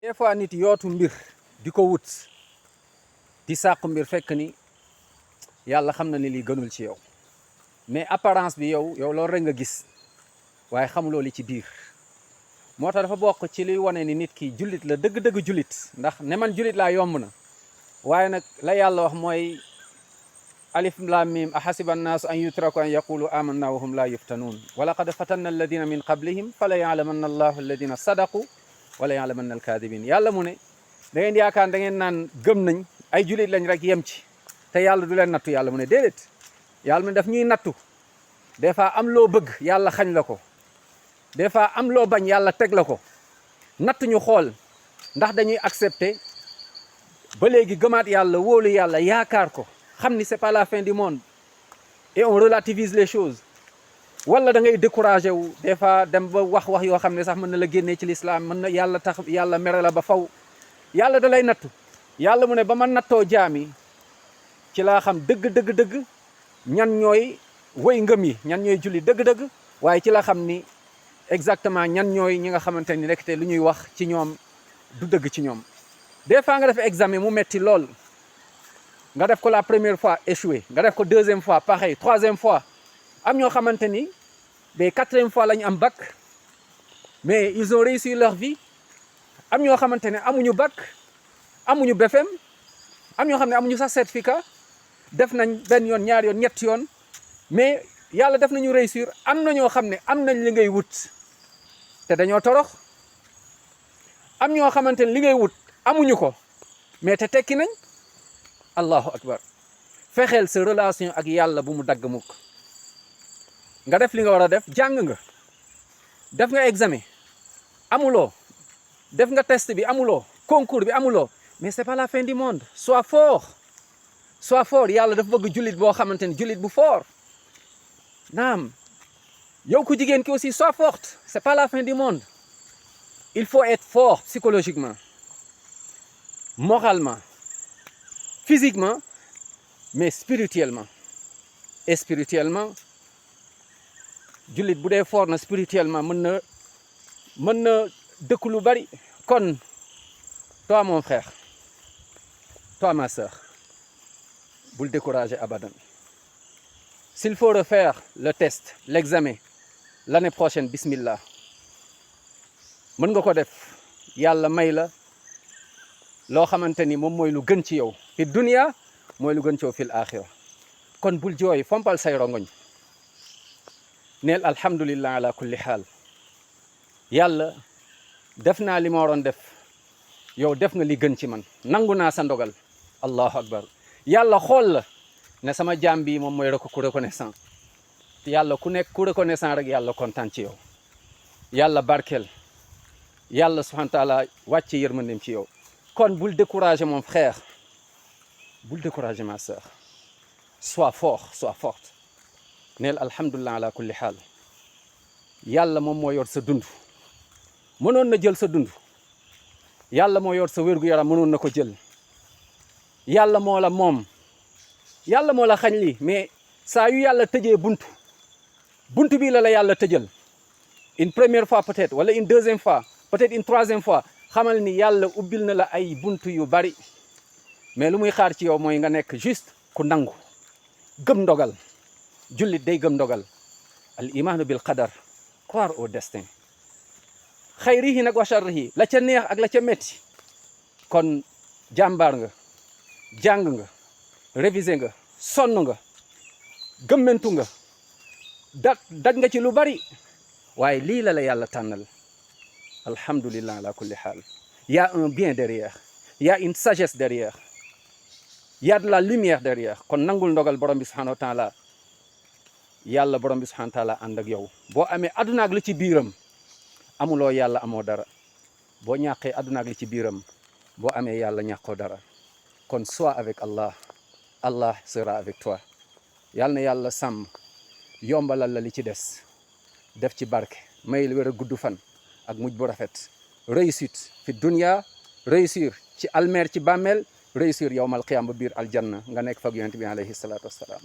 des fois nit yootu mbir di ko wut di sàq mbir fekk ni yàlla xam na ni lii gënul ci yow mais apparence bi yow loolu rek nga gis waaye xamuloo li ci biir moo tax dafa bokk ci liy wane ni nit ki jullit la dëgg-dëgg jullit ndax ne man jullit laa yomb na waaye nag la yàlla wax mooy alif lam mim ahasiba annaasu an yutraku an yaqulu amanna wa hum la yuftanuun wa laqad fatanna alladina min qablihim fala yaalamanna allahu alladina sadaqu wala yaalamanna alkaadibin yàlla mu ne da ngeen yaakaar da ngeen naan gëm nañ ay jullit lañ rek yem ci te yàlla du leen nattu yàlla mu ne déedéet yàlla mu ne daf ñuy nattu des fois am loo bëgg yàlla xañ la ko des fois am loo bañ yàlla teg la ko natt ñu xool ndax dañuy accepter ba léegi gëmaat yàlla wóolu yàlla yaakaar ko xam ni c'est pas la fin du monde et on relativise les choses wala da ngay découragé wu des fois dem ba wax yoo xam ne sax mën na la génnee ci l'islam mën na yàlla tax yàlla mere la ba faw yàlla da lay nattu yàlla mu ne ba ma nattoo jaami ci laa xam dëgg ñan ñooy woy ngëm yi ñan ñooy julli dëgg waaye ci la xam ni exactement ñan ñooy ñi nga xamante ni rek te lu ñuy wax ci ñoom du dëgg ci ñoom des fois nga def examen mu metti lool nga def ko la première fois échoué nga def ko deuxième fois pareil troisième fois am ñoo xamante ni ba quatrième fois la ñu am bac mais ils ont réussi leur vie am ñoo xamante ne amuñu bac amuñu BFEM am ñoo xam ne amuñu sax certificat def nañ benn yoon ñaar yoon ñett yoon mais yàlla def nañu réussir am na ñoo xam ne am nañ li ngay wut te dañoo torox am ñoo xamante ne li ngay wut amuñu ko mais te tekki nañ allahu akbar fexeel sa relation ak yàlla bu mu dagg mukk nga def li nga war a def jàng nga def nga examen amuloo def nga test bi amuloo concours bi amuloo mais c'est pas la fin du monde sois fort yàlla dafa bëgg jullit boo xamante ni jullit bu fort naam yow ku jigéen ki aussi sois forte c'est pas la fin du monde il faut être fort psychologiquement moralement physiquement mais spirituellement et spirituellement jullit bu dee fort na spirituellement mën na dëkk lu bari kon toi mon frère toi ma sœur bul décourager abadan s'il faut refaire le test l'examen l'année prochaine bismillah mën nga ko def yàlla may la loo xamante ni moom mooy lu gën ci yow fi dunya mooy lu gën ci yow fil axira kon bul jooy fompal say rongoñ neel alhamdulillah ala kulli xaal yàlla def naa li ma waroon def yow def nga li gën ci man nangu naa sa ndogal allahu akbar yàlla xool la ne sama jaam bi moom mooy ku reconnaissant yàlla ku nekk ku reconnaissant rek yàlla kontaan ci yow yàlla barkeel yàlla subhanahu wa taala wàcce yërmandeem ci yow kon bul décourager mon frère bul décourager ma sœur sois fort sois forte neel alhamdulillah ala kulli xaal yàlla moom moo yor sa dund mënoon na jël sa dund yàlla moo yor sa wér-gu-yaram mënoon na ko jël yàlla moo la moom yàlla moo la xañ lii mais saa yu yàlla tëjee buntu bi la yàlla tëjal une première fois peut-être wala une deuxième fois peut-être une troisième fois xamal ni yàlla ubbil na la ay buntu yu bari mais lu muy xaar ci yow mooy nga nekk juste ku nangu gëm ndogal jullit day gëm ndogal al imaanu bil qadar croire au destin xayrihi nag wa sharrihi la ca neex ak la ca metti kon jàmbaar nga jàng nga réviser nga sonn nga gëmmentu nga daj nga ci lu bari waaye lii la yàlla tànnal alhamdulillah ala kulli xaal y a un bien derrière y a une sagesse derrière y a de la lumière derrière kon nangul ndogal borom bi subhanahu wa taala yàlla borom bi subhanahu wa taala ànd ak yow boo amee adduna ak li ci biiram amuloo yàlla amoo dara boo ñàqee adduna ak li ci biiram boo amee yàlla ñàqoo dara kon sois avec Allah sera avec toi yàlla na yàlla sàmm yombalal la li ci des def ci barke may wér a gudd fan ak mujj bu rafet réussite fi dunya réussir ci almer ci bàmmeel réussir yowmal qiyam ba biir aljanna nga nekk fag yonent bi alayhi salaatu wassalaam